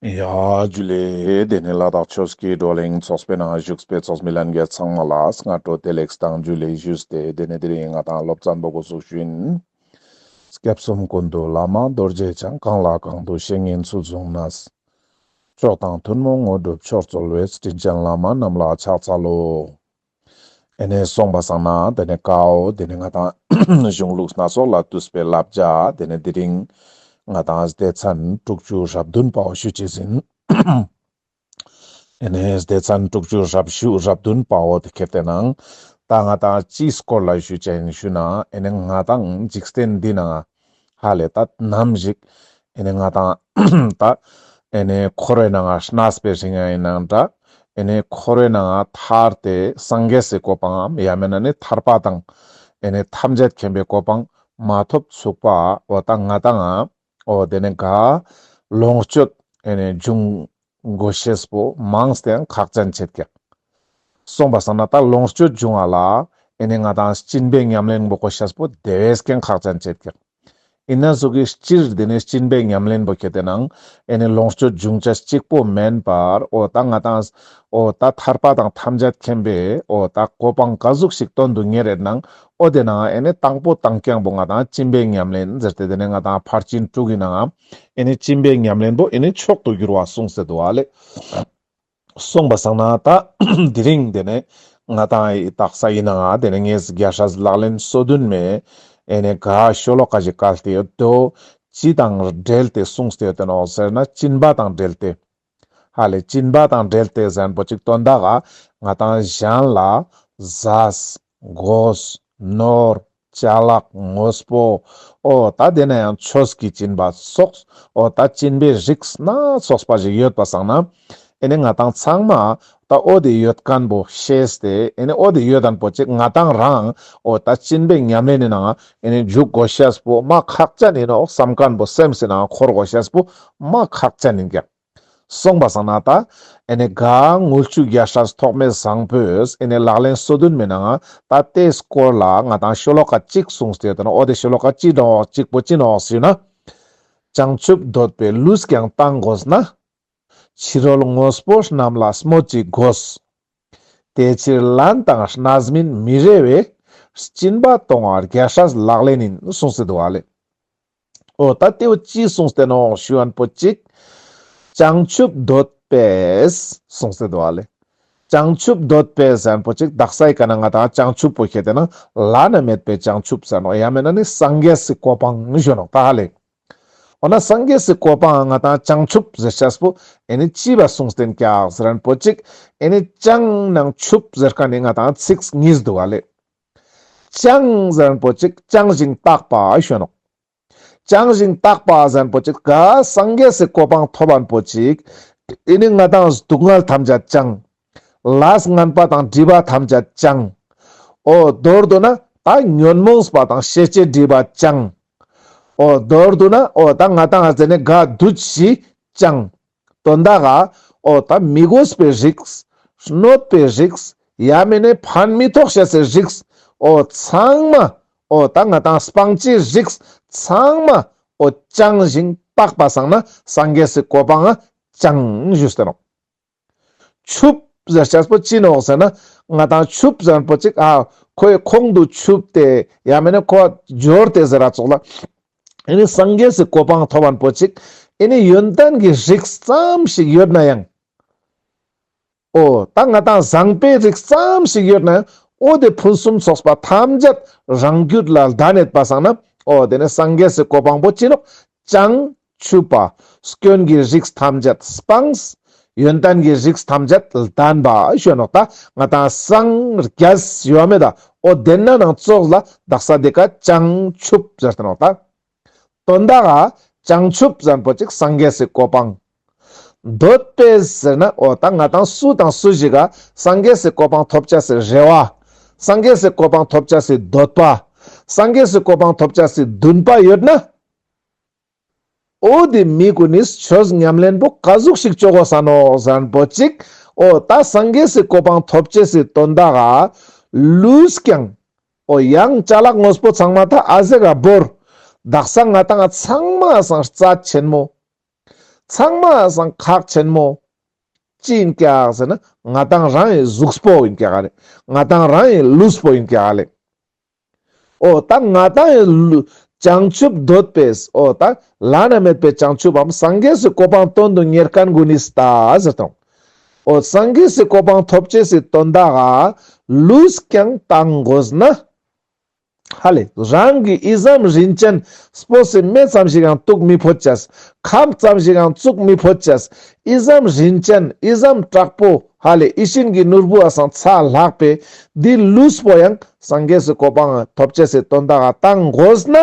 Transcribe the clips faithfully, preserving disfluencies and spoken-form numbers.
ཡ་ཇུ་ལེ། དེ་ནས་ལ་དྭགས་ཆོས་ཀྱི་བགྲོ་གླེང་ཚོགས་པའི་ནང་བཞུགས་པའི་ཚོགས་མི་ལྷན་རྒྱས་ཚང་མ་ལ་སྔ་དྲོ་བདེ་ལེགས་དང་ཇུ་ལེ་ཞུས་ཏེ། དེ་ནས་དེ་རིང་ང་དང་སློབ་ཚན་པོ་འགོ་ཚུགས་ཤིན། སྐྱབས་གསུམ་ཀུན་འདུས་བླ་མ་རྡོ་རྗེ་འཆང་། གང་ལ་གང་འདུལ་བཤེས་གཉེན་ཚུལ་བཟུང་ནས། མཆོག་དང་ཐུན་མོང་དངོས་གྲུབ་མཆོག་སྩོལ་བའི། དྲིན་ཅན་བླ་མ་རྣམས་ལ་ཕྱག་འཚལ་ལོ། ཨེ་ནེ་སོང་པ་སང་ན་དེ་ནས་ཀའོ་དེ་ནས་ང་དང་གཞུང་ལུགས་སྣ་ཚོགས་ལས་བཏུས་པའི་བསླབ་བྱ་དེ་ནས་དེ་རིང་ང་དང་སྡེ་ཚན་དྲུག་ཅུ་རེ་བདུན་པའོ་ཞུ་ཅེས་ཨིན། ཨེ་ནེ་སྡེ་ཚན་དྲུག་ཅུ་རེ་བཞི་རེ་བདུན་པའོ་དེ་ཁེ་ཏེ་ནང་ད་ང་དང་ཅིའི་སྐོར་ལ་ཞུ་ཅེས་ཨིན་ཞུ་ན། ཨེ་ནེ་ང་དང་འཇིག་རྟེན་འདི་ནང་ཧ་ལེ་ད་ནམ་ཞིག་ཨེ་ནེ་ང་དང་ད་ཨེ་ནེ་འཁོར་བའི་ནང་ང་གནས་པའི་རིང་ཡིན་ནའང་འདྲ། ཨེ་ནེ་འཁོར་བའི་ནང་ང་ཐར་ཏེ་སངས་རྒྱས་སི་གོ་འཕང་ཡང་མེན་ན་ནི་ཐར་པ་དང་ཨེ་ནེ་ཐམས་ཅད་མཁྱེན་པའི་གོ་འཕང་མ་ཐོབ་ཚུག་པ་འོ་ད་ང་དང་འོ་དེ་ནས་ག་ལོངས་སྤྱོད་ཨེ་ནེ་འབྱུང་དགོས་ཤེས་པོ་མངས་ཏེ་ཡང་ཁག་ཅན་ཆེད་ཀྱག། སོང་པ་སང་ན་ད་ལོངས་སྤྱོད་འབྱུང་བ་ལ་ཨེ་ནེ་ང་དང་སྦྱིན་པའི་ཉམས་ལེན་པོ་དགོས་ཤེས་པོ་དེ་བས་ཀྱང་ཁག་ཅན་ཆེད་ཀྱག། ཨིན་ན་ཟུག་གི་སྤྱིར་དེ་ནས་སྦྱིན་པའི་ཉམས་ལེན་པོ་ཁེ་ཏེ་ནང་ཨེ་ནེ་ལོངས་སྤྱོད་འབྱུང་ཅེས་གཅིག་པོ་མེན་པར་འོ་ད་ང་དང་འོ་ད་ཐར་པ་དང་ཐམས་ཅད་མཁྱེན་པའི་འོ་ད་གོ་འཕང་ག་ཟུག་ཞིག་དོན་དུ་གཉེར་ཡོད་ནའང་འོ་དེ་ནང་ཨེ་ནེ་དང་པོ་དང་རྐྱང་པོ་ང་དང་སྦྱིན་པའི་ཉམས་ལེན་ཟེར་ཏེ་དེ་ནས་ང་དང་ཕར་ཕྱིན་དྲུག་གི་ནང་ཨེ་ནེ་སྦྱིན་པའི་ཉམས་ལེན་པོ་ཨེ་ནེ་མཆོག་ཏུ་གྱུར་པ་གསུངས་ཏེ་འདུག་ཨ་ལེ། སོང་པ་སང་ན་ད་དེ་རིང་དེ་ནས་ང་དང་ཨི་དག་ས་ཡིན་ནའང་དེ་ནས་ངས་རྒྱལ་སྲས་ལག་ལེན་སོ་བདུན་མའི་ཨེ་ནེ་ག་ཤོ་ལོ་ཀ་ཞིག་བཀལ་ཏེ་ཡོད་དོ། ཅི་དང་འབྲེལ་ཏེ་གསུངས་ཏེ་ཡོད་དེ་ནོག་ཟེར་ན་སྦྱིན་པ་དང་འབྲེལ་ཏེ། ཧ་ལེ་སྦྱིན་པ་དང་འབྲེལ་ཏེ་ཟེར་ན་པོ་ཅིག་དོན་དག་ག་ང་དང་གཞན་ལ་ཟས་གོས་ནོར་ཅ་ལག་དངོས་པོ་འོ་ད་དེ་ནས་ཡང་ཆོས་ཀྱི་སྦྱིན་པ་སོགས་འོ་ད་སྦྱིན་པའི་རིགས་སྣ་ཚོགས་པ་ཞིག་ཡོད་པ་སང་ན་ཨེ་ནེ་ང་དང་ཚང་མ་ད་འོ་དེ་ཡོད་མཁན་པོ་ཤེས་ཏེ་ཨེ་ནེ་འོ་དེ་ཡོད་མཁན་པོ་ཅིག་ང་དང་རང་འོ་ད་སྦྱིན་པའི་ཉམས་ལེན་ནི་ནང་ཨེ་ནེ་འཇུག་དགོས་ཤེས་པོ་མ་ཁག་ཅན་ཡིན་ནོག་བསམ་མཁན་པོ་སེམས་སི་ནང་འཁོར་དགོས་ཤེས་པོ་མ་ཁག་ཅན་ཡིན་ཀྱག། སོང་པ་སང་ན་ད་ཨེ་ནེ་ག་དངུལ་ཆུ་རྒྱལ་སྲས་ཐོགས་མེད་བཟང་པོས་ཨེ་ནེ་ལག་ལེན་སོ་བདུན་མའི་ནང་ད་དེའི་སྐོར་ལ་ང་དང་ཤོ་ལོ་ཀ་གཅིག་གསུངས་ཏེ་ཡོད་དེ་ནོག། འོ་དེ་ཤོ་ལོ་ཀ་གཅིག་ནོག་གཅིག་པོ་ཅི་ནོག་ཟེར་ན། བྱང་ཆུབ་འདོད་པས་ལུས་ཀྱང་བཏང་དགོས་ན། ཕྱི་རོལ་དངོས་པོ་རྣམས་ལ་སྨོད་ཅིག་དགོས། དེ་ཕྱིར་ལན་དང་རྣམ་སྨིན་མི་རེ་བའི། སྦྱིན་པ་གཏོང་བ་རྒྱལ་སྲས་ལག་ལེན་ཡིན། གསུངས་ཏེ་འདུག་ཨ་ལེ། འོ་ད་དེ་བོ་ཅི་གསུངས་ཏེ་ནོག་ཞུ་མཁན་པོ་ཅིག། བྱང་ཆུབ་འདོད་པས་གསུངས་ཏེ་འདུག་ཨ་ལེ། བྱང་ཆུབ་འདོད་པས་ཟེར་མཁན་པོ་ཅིག་དག་ས་ཡི་ཀ་ན་ང་དང་བྱང་ཆུབ་པོ་ཁེ་ཏེ་ན་བླ་ན་མེད་པའི་བྱང་ཆུབ་ཟེར་ནོག། ཡང་མེན་ན་ནི་སངས་རྒྱས་སི་གོ་འཕང་ཞུ་ནོག་ད་ཧ་ལེ། འོ་ན་སངས་རྒྱས་སི་གོ་འཕང་ང་དང་བྱང་ཆུབ་ཟེར་ཅེས་པོ་ཨེ་ནེ་ཅི་བ་གསུངས་ཏེ་ཀྱག་ཟེར་མཁན་པོ་ཅིག། ཨེ་ནེ་བྱང་ནང་ཆུབ་ཟེར་མཁན་ནི་ང་དང་ཚིག་གཉིས་འདུག་ཨ་ལེ། བྱང་ཟེར་མཁན་པོ་ཅིག་བྱང་ཞིང་དག་པ་ཞུ་ནོག། བྱང་ཞིང་དག་པ་ཟེར་མཁན་པོ་ཅིག་ག་སངས་རྒྱས་སི་གོ་འཕང་ཐོབ་མཁན་པོ་ཅིག། ཨེ་ནེ་ང་དང་སྡུག་བསྔལ་ཐམས་ཅད་བྱང་། ལས་ངན་པ་དང་སྒྲིབ་པ་ཐམས་ཅད་བྱང་། འོ་མདོར་བསྡུ་ན་ད་ཉོན་མོངས་པ་དང་ཤེས་བྱའི་སྒྲིབ་པ་བྱང་། འོ་མདོར་བསྡུ་ན་འོ་ད་ང་དང་ཨ་ཟེར་ནེ་ག་བདུད་བཞི་བྱང་། དོན་དག་ག་འོ་ད་མི་དགོས་པའི་རིགས། གནོད་པའི་རིགས། ཡང་མེན་ན་ཕན་མི་ཐོགས་ཤེས་སི་རིགས། འོ་ཚང་མ་འོ་ད་ང་དང་སྤང་བྱའི་རིགས་ཚང་མ་འོ་བྱང་ཞིང་དག་པ་སང་ན་སངས་རྒྱས་སི་གོ་འཕང་ང་བྱང་ཞུས་ཏེ་ནོག། ཆུབ་ཟེར་ཅེས་པོ་ཅི་ནོག་ཟེར་ན་ང་དང་ཆུབ་ཟེར་མཁན་པོ་ཅིག་ཨ་ཁོའི་ཁོང་དུ་ཆུད་དེ་ཡང་མེན་ན་ཁོ་འབྱོར་ཏེ་ཟེར་ར་ཙོགས་ལ། ཨེ་ནེ་སངས་རྒྱས་སི་གོ་འཕང་ཐོབ་མཁན་པོ་ཅིག་ཨེ་ནེ་ཡོན་ཏན་གྱི་རིགས་ཙམ་ཞིག་ཡོད་ན་ཡང་། འོ་ད་ང་དང་བཟང་པོའི་རིགས་ཙམ་ཞིག་ཡོད་ན་ཡང་འོ་དེ་ཕུན་སུམ་ཚོགས་པ་ཐམས་ཅད་རང་རྒྱུད་ལ་ལྡན་ཡོད་པ་སང་ན་འོ་དེ་ནི་སངས་རྒྱས་སི་གོ་འཕང་པོ་ཅི་ནོག། བྱང་ཆུབ་པ། སྐྱོན་གྱི་རིགས་ཐམས་ཅད་སྤངས། ཡོན་ཏན་གྱི་རིགས་ཐམས་ཅད་ལྡན་པ་ཞུ་ནོག། ད་ང་དང་སངས་རྒྱས་ཡོད་མེད་ད་འོ་དེ་ན་ནང་ཙོགས་ལ་དག་ས་དེ་ཀ་བྱང་ཆུབ་ཟེར་ཏེ་ནོག་ད། དོན་དག་ག་བྱང་ཆུབ་ཟེར་མཁན་པོ་ཅིག་སངས་རྒྱས་སི་གོ་འཕང་། འདོད་པས་ཟེར་ན་འོ་ད་ང་དང་སུ་དང་སུ་ཞིག་ག་སངས་རྒྱས་སི་གོ་འཕང་ཐོབ་ཅེས་སི་རེ་བ། སངས་རྒྱས་སི་གོ་འཕང་ཐོབ་ཅེས་སི་འདོད་པ། སངས་རྒྱས་སི་གོ་འཕང་ཐོབ་ཅེས་སི་འདུན་པ་ཡོད་ན། འོ་དེ་མི་གུན་ནི་ཆོས་ཉམས་ལེན་པོ་ག་ཟུག་ཞིག་ཅོ་གོས་ས་ནོག་ཟེར་མཁན་པོ་ཅིག། འོ་ད་སངས་རྒྱས་སི་གོ་འཕང་ཐོབ་ཅེས་སི་དོན་དག་ག་ལུས་ཀྱང་འོ་ཡང་ཅ་ལག་དངོས་པོ་ཚང་མ་ད་ཨ་ཟེ་ག་བོར། དག་ས་ང་དང་ཚང་མ་སང་རྩ་ཆེན་མོ། ཚང་མ་སང་ཁག་ཆེན་མོ་ཅི་ཡིན་ཀྱག་ཟེར་ན་ང་ཏང་རང་ངི་གཟུགས་པོ་ཡིན་ཀྱག་ལེ། ང་ཏང་རང་ངི་ལུས་པོ་ཡིན་ཀྱག་ལེ། འོ་ད་ང་ཏང་ངི་ལུ་བྱང་ཆུབ་འདོད་པས། འོ་ད་བླ་ན་མེད་པའི་བྱང་ཆུབ་བམ་སངས་རྒྱས་སི་གོ་འཕང་དོན་དུ་གཉེར་མཁན་ཀུན་ནི་ལྟ་ཟེར་དང་། འོ་སངས་རྒྱས་སི་གོ་འཕང་ཐོབ་ཅེས་སི་དོན་དག་ག་ལུས་ཀྱང་བཏང་དགོས་ན། ཧ་ལེ། རང་གི་ཨི་ཙམ་རིན་ཅན་སྤོས་སི་མེ་ཙམ་ཞིག་ཡང་གཏུགས་མི་ཕོད་ཅེས། ཁབ་ཙམ་ཞིག་ཡང་བཙུགས་མི་ཕོད་ཅེས། ཨི་ཙམ་རིན་ཅན་ཨི་ཙམ་དྲག་པོ་ཧ་ལེ་ཡིད་བཞིན་གྱི་ནོར་བུ་བ་སང་ཚ་ལྷག་པའི་འདི་ལུས་པོ་ཡང་སངས་རྒྱས་སི་གོ་འཕང་ཐོབ་ཅེས་སི་དོན་དག་ག་བཏང་དགོས་ན།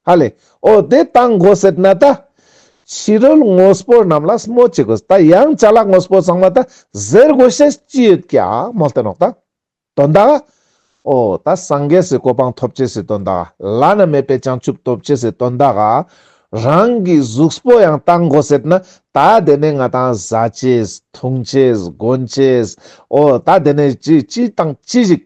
ཧ་ལེ། འོ་དེ་བཏང་དགོས་ཟེར་ན་ད། ཕྱི་རོལ་དངོས་པོ་རྣམས་ལ་སྨོད་ཅི་དགོས། ད་ཡང་ཅ་ལག་དངོས་པོ་ཚང་མ་ད་ཟེར་དགོས་ཤེས་ཅི་ཡོད་ཀྱག་མོལ་ཏེ་ནོག་ད། དོན་དག་འོ་ད་སངས་རྒྱས་སི་གོ་འཕང་ཐོབ་ཅེས་སི་དོན་དག་བླ་ན་མེད་པའི་བྱང་ཆུབ་ཐོབ་ཅེས་སི་དོན་དག་ག་རང་གི་གཟུགས་པོ་ཡང་བཏང་དགོས་ཟེར་ན། ད་དེ་ནས་ང་ཏང་ཟ་ཅེས་འཐུང་ཅེས་གོན་ཅེས། འོ་ད་དེ་ནས་ཅི་ཅི་དང་ཅི་ཞིག་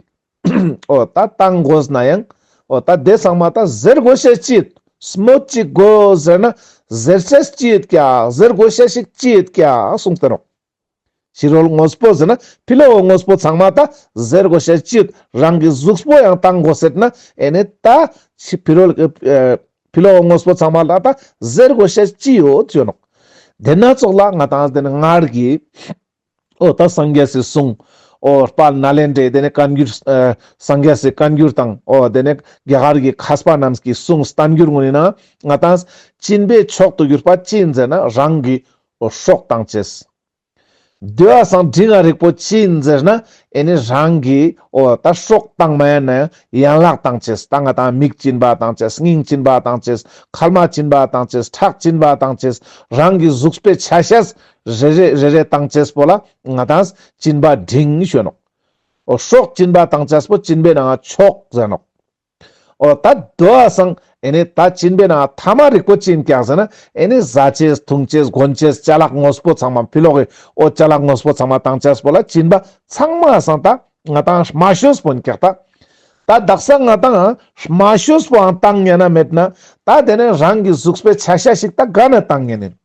འོ་ད་བཏང་དགོས་ན་ཡང་། འོ་ད་དེ་ཚང་མ་ད་ཟེར་དགོས་ཤེས་ཅི་ཡོད། སྨོད་ཅི་དགོས་ཟེར་ན་ཟེར་ཅེས་ཅི་ཡོད་ཀྱག་ཟེར་དགོས་ཤེས་ཤིག་ཅི་ཡོད་ཀྱག་གསུངས་ཏེ་ནོག་ཕྱི་རོལ་དངོས་པོ་ཟེར་ན་ཕྱི་ལོགས་དངོས་པོ་ཚང་མ་ད་ཟེར་དགོས་ཤེས་ཅི་ཡོད། རང་གི་གཟུགས་པོ་ཡང་བཏང་དགོས་ཟེར་ན་ཨེ་ནི་ད་ཕྱི་ཕྱི་རོལ་ཨེ་ཕྱི་ལོགས་དངོས་པོ་ཚང་མ་ལ་ད་ཟེར་དགོས་ཤེས་ཅི་ཡོད་ཅོ་ནོག་དེ་ན་ཙོགས་ལ་ང་ཏང་དེ་ནི་སྔར་གྱི་འོ་ད་སངས་རྒྱས་སི་གསུང་། འོ་དཔལ་ནཱ་ལེནྡྲའི་དེ་ནས་བཀའ་འགྱུར། ཨ་སངས་རྒྱས་སི་བཀའ་འགྱུར་དང་། འོ་དེ་ནས་རྒྱ་གར་གྱི་མཁས་པ་རྣམས་ཀྱི་གསུང་བསྟན་འགྱུར་ངོ་ནི་ན་ང་ཏང་སྦྱིན་པའི་མཆོག་ཏུ་གྱུར་པ་ཅི་ཡིན་ཟེར་ན་རང་གི་འོ་སྲོག་བཏང་ཅེས། དེ་བ་སང་འབྲིང་ང་རིག་པོ་ཅི་ཡིན་ཟེར་ན་ཨེ་ནི་རང་གི་འོ་ད་སྲོག་བཏང་མ་ཡིན་ན་ཡང་ཡན་ལག་བཏང་ཅེས། ད་ང་ཏང་མིག་སྦྱིན་པ་བཏང་ཅེས། སྙིང་སྦྱིན་པ་བཏང་ཅེས། མཁལ་མ་སྦྱིན་པ་བཏང་ཅེས། ཁྲག་སྦྱིན་པ་བཏང་ཅེས། རང་གི་གཟུགས་པོའི་ཆ་ཤས་རེ་རེ་རེ་རེ་བཏང་ཅེས་པོ་ལ་ང་ཏང་སྦྱིན་པ་འབྲིང་ཞུ་ནོག་འོ་སྲོག་སྦྱིན་པ་བཏང་ཅེས་པོ་སྦྱིན་པའི་ནང་མཆོག་ཟེར་ནོག་འོ་ད་དེ་བ་སང་ཨེ་ནི་ད་སྦྱིན་པའི་ནང་ཐ་མ་རིག་པོ་ཅི་ཡིན་ཀྱག་ཟེར་ན་ཨེ་ནི་ཟ་ཅེས་འཐུང་ཅེས་གོན་ཅེས་ཅ་ལག་དངོས་པོ་ཚང་མ་ཕྱི་ལོགས་ཀྱི་འོ་ཅ་ལག་དངོས་པོ་ཚང་མ་བཏང་ཅེས་པོ་ལ་སྦྱིན་པ་ཚང་མ་སང་ད་ང་ཏང་མ་ཤོས་པོ་ཡིན་ཀྱག་ད། ད་དག་ས་ང་ཏང་མ་ཤོས་པོའང་བཏང་ཉན་ན་མེད་ན་ད་དེ་ནས་རང་གི་གཟུགས་པོའི་ཆ་ཤས་ཤིག་ད་ག་ན་བཏང་ཉན་ནི།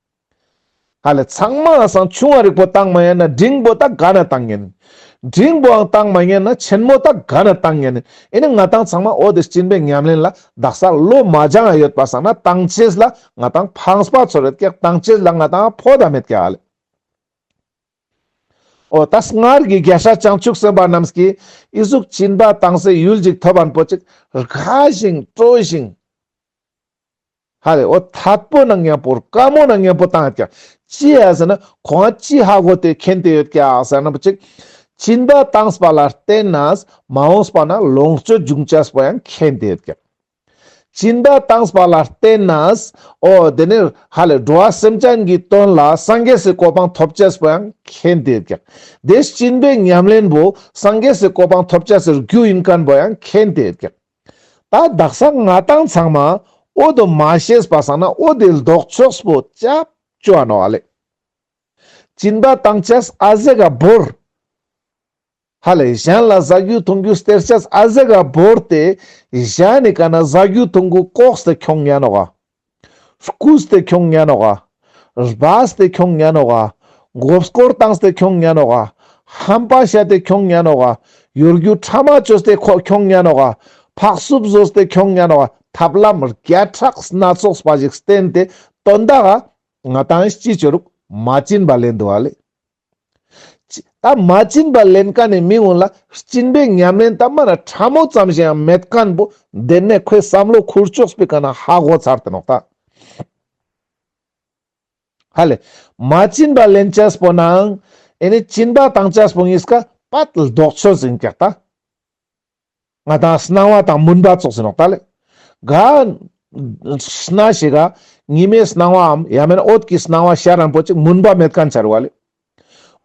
ཧ་ལེ་ཚང་མ་སང་ཆུང་བ་རིག་པོ་བཏང་མ་ཉན་ན་འབྲིང་པོ་ད་ག་ན་བཏང་ཉན་ནི། འབྲིང་པོའང་བཏང་མ་ཉན་ན་ཆེན་མོ་ད་ག་ན་བཏང་ཉན་ནི། ཨེ་ནི་ང་ཏང་ཚང་མ་འོ་དེ་སྦྱིན་པའི་ཉམས་ལེན་ལ་དག་ས་བློ་མ་སྦྱང་ཡོད་པ་སང་ན་བཏང་ཅེས་ལ་ང་ཏང་ཕངས་པ་ཚོར་ཡོད་ཀྱག་བཏང་ཅེས་ལ་ང་ཏང་ཕོད་ད་མེད་ཀྱག་ཧ་ལེ། འོ་ད་སྔར་གྱི་རྒྱལ་སྲས་བྱང་ཆུབ་སེམས་དཔའ་རྣམས་ཀྱིས་ཨི་ཟུག་སྦྱིན་པ་བཏང་སའི་ཡུལ་ཅིག་ཐོབ་པ་པོ་ཅིག་དགའ་ཞིང་སྤྲོ་ཞིང་། ཧ་ལེ་འོ་ཐད་པོ་ན་མཉམ་པོ་དགའ་མོ་ན་མཉམ་པོ་བཏང་ཡོད་ཀྱག་ཅི་ཡ་ཟེར་ན་ཁོང་ཅི་ཧ་གོ་སྟེ་མཁྱེན་ཏེ་ཡོད་ཀྱག་ཟེར་ན་པོ་ཅིག་སྦྱིན་པ་བཏང་པ་ལ་བརྟེན་ནས་མ་འོངས་པ་ན་ལོངས་སྤྱོད་འབྱུང་ཅེས་པོ་ཡང་མཁྱེན་ཏེ་ཡོད་ཀྱག་སྦྱིན་པ་བཏང་པ་ལ་བརྟེན་ནས་འོ་དེ་ནས་ཧ་ལེ་འགྲོ་བ་སེམས་ཅན་གྱི་དོན་ལ་སངས་རྒྱས་སི་གོ་འཕང་ཐོབ་ཅེས་པོ་ཡང་མཁྱེན་ཏེ་ཡོད་ཀྱག་དེ་སྦྱིན་པའི་ཉམས་ལེན་པོ་སངས་རྒྱས་སི་གོ་འཕང་ཐོབ་ཅེས་སི་རྒྱུ་ཡིན་མཁན་པོ་ཡང་མཁྱེན་ཏེ་ཡོད་ཀྱག་ད་དག་ས་ང་ཏང་ཚང་མ་འོ་དོ་མ་ཤེས་པ་སང་ན་འོ་དེ་ལྡོག་ཕྱོགས་པོ་ཅབ་ཅོ་འ་ནོག་ཧ་ལེ། སྦྱིན་པ་བཏང་ཅེས་ཨ་ཟེ་ག་བོར། ཧ་ལེ་གཞན་ལ་ཟ་རྒྱུ་འཐུང་རྒྱུ་སྟེར་ཅེས་ཨ་ཟེ་ག་བོར་ཏེ་གཞན་ནི་ཀ་ན་ཟ་རྒྱུ་འཐུང་རྒྱུ་ལྐོག་སྟེ་ཁྱོང་ཉན་ནོག་ག་རྐུས་ཏེ་ཁྱོང་ཉན་ནོག་ག་རྦད་དེ་ཁྱོང་ཉན་ནོག་ག་མགོ་སྐོར་བཏང་སྟེ་ཁྱོང་ཉན་ནོག་ག་ཧམ་པ་བཤད་དེ་ཁྱོང་ཉན་ནོག་ག་གཡོ་སྒྱུ་ཕྲ་མ་བཅོས་ཏེ་ཁོ་ཁྱོང་ཉན་ནོག་ག་ཕག་སུབ་བཟོས་ཏེ་ཁྱོང་ཉན་ནོག་ག་ཐབས་ལམ་བརྒྱ་ཕྲག་སྣ་ཚོགས་པ་ཞིག་བསྟེན་ཏེ་དོན་དག་ག་ང་ཏང་ཅི་ཅོ་རུག་མ་བྱིན་པ་ལེན་འདུག་ཧ་ལེ། ད་མ་བྱིན་པ་ལེན་མཁན་ནི་མི་ཀུན་ལ་སྦྱིན་པའི་ཉམས་ལེན་ད་མ་ན་ཕྲ་མོ་ཙམ་ཞིག་ཡང་མེད་མཁན་པོ་དེ་ནས་ཁོའི་བསམ་བློ་ཁུར་ཕྱོགས་པའི་ཀ་ན་ཧ་གོ་ཚར་ཏེ་ནོག་ད། ཧ་ལེ། མ་བྱིན་པ་ལེན་ཅེས་པོ་ནང་ཨེ་ནི་བྱིན་པ་བཏང་ཅེས་པོ་གཉིས་ཀ་པད་ལྡོག་ཕྱོགས་ཡིན་ཀྱག་ད། ང་ཏང་སྣང་བ་དང་མུན་པ་ཙོགས་ཡིན་ནོག་ད་ལེ། ག་སྣ་ཞིག་ག་ཉི་མའི་སྣང་བའམ་ཡང་མེན་ན་འོད་ཀྱི་སྣང་བ་ཤར་རན་པོ་ཅིག་མུན་པ་མེད་མཁན་ཆ་རུག་ལེ།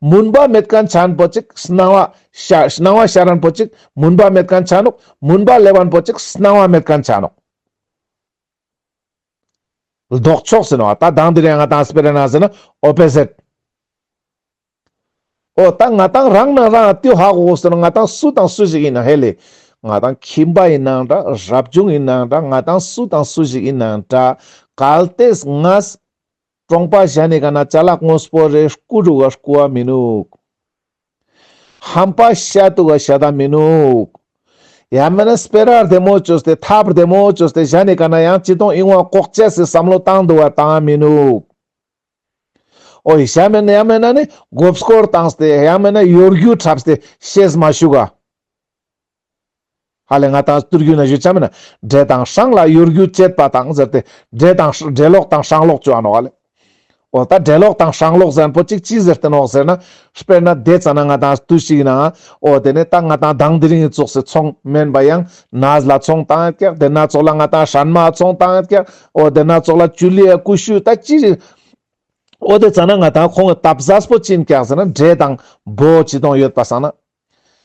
མུན་པ་མེད་མཁན་ཆ་རན་པོ་ཅིག་སྣང་བ་ཤར་སྣང་བ་ཤར་རན་པོ་ཅིག་མུན་པ་མེད་མཁན་ཆ་ནོག་མུན་པ་ལེབ་རན་པོ་ཅིག་སྣང་བ་མེད་མཁན་ཆ་ནོག་ལྡོག་ཕྱོགས་ཟེར་ནོག་ད་དང་དེ་རིང་ང་ཏང་སྤེ་ར་ན་ཟེར་ན་ཨོ་པོ་ཟིཊ། འོ་ད་ང་ཏང་རང་ནང་རང་ཏེ་ཧ་གོ་ཟེར་ན་ང་ཏང་སུ་དང་སུ་ཞིག་ཡིན་ན་ཧེ་ལེ། ང་ཏང་ཁྱིམ་པ་ཡིན་ནའང་འདྲ། རབ་བྱུང་ཡིན་ནའང་འདྲ། ང་ཏང་སུ་དང་སུ་ཞིག་ཡིན་ནའང་འདྲ། གལ་ཏེ་ངས་གྲོང་པ་ཞན་ནི་ཀ་ན་ཅ་ལག་དངོས་པོ་རེ་རྐུ་དུག་ག་རྐུ་བ་མི་ནུག། ཧམ་པ་ཤད་དུག་ག་ཤད་ད་མི་ནུག། ཡང་མེད་ན་སྤེ་ར་རྡེ་མོ་ཅོས་ཏེ་ཐབ་རྡེ་མོ་ཅོས་ཏེ་ཞན་ནི་ཀ་ན་ཡང་ཅི་ཏོང་ཨིན་བ་ལྐོག་ཅེས་སི་བསམ་བློ་བཏང་དུག་ག་བཏང་མི་ནུག། འོ་ཡང་མེད་ན་ཡང་མེད་ན་ནི་མགོ་སྐོར་བཏང་སྟེ་ཡང་མེད་ན་གཡོ་སྒྱུ་འཁྲབ་སྟེ་ཤེས་མ་ཞུག་ག། ཧ་ལེ་ང་ཏང་སྟོད་རྒྱུད་ན་ཞུ་ཆ་མེད་ན་འདྲེ་དང་སྲང་ལ་གཡོ་སྒྱུ་བྱེད་པ་དང་ཟེར་ཏེ། འདྲེ་དང་འདྲེ་ལོག་དང་སྲང་ལོག་ཅོ་འ་ནོག་ཧ་ལེ། འོ་ད་འདྲེ་ལོག་དང་སྲང་ལོག་ཟེར་ཁན་པོ་ཅིག་ཅི་ཟེར་ཏེ་ནོག་ཟེར་ན། དཔེར་ན་དེ་ཙ་ན་ང་ཏང་སྟོད་ཞིག་ན་འོ་དེ་ནས་ད་ང་ཏང་དང་དེ་རིང་གི་ཙོགས་སི་ཚོང་མེན་པ་ཡང་ནས་ལ་ཚོང་བཏང་ཡོད་ཀྱག། དེ་ན་ཙོགས་ལ་ང་ཏང་སྲན་མ་ཚོང་བཏང་ཡོད་ཀྱག། འོ་དེ་ན་ཙོགས་ལ་ཅུ་ལི་ཡ་ཀུ་ཤུ་ད་ཅི་རིགས། འོ་དེ་ཙ་ན་ང་ཏང་ཁོང་གི་ཐབ་ཟས་པོ་ཅི་ཨིན་ཀྱག་ཟེར་ན་འདྲེ་དང་བོ་ཅི་ཏོང་ཡོད་པ་སང་ན།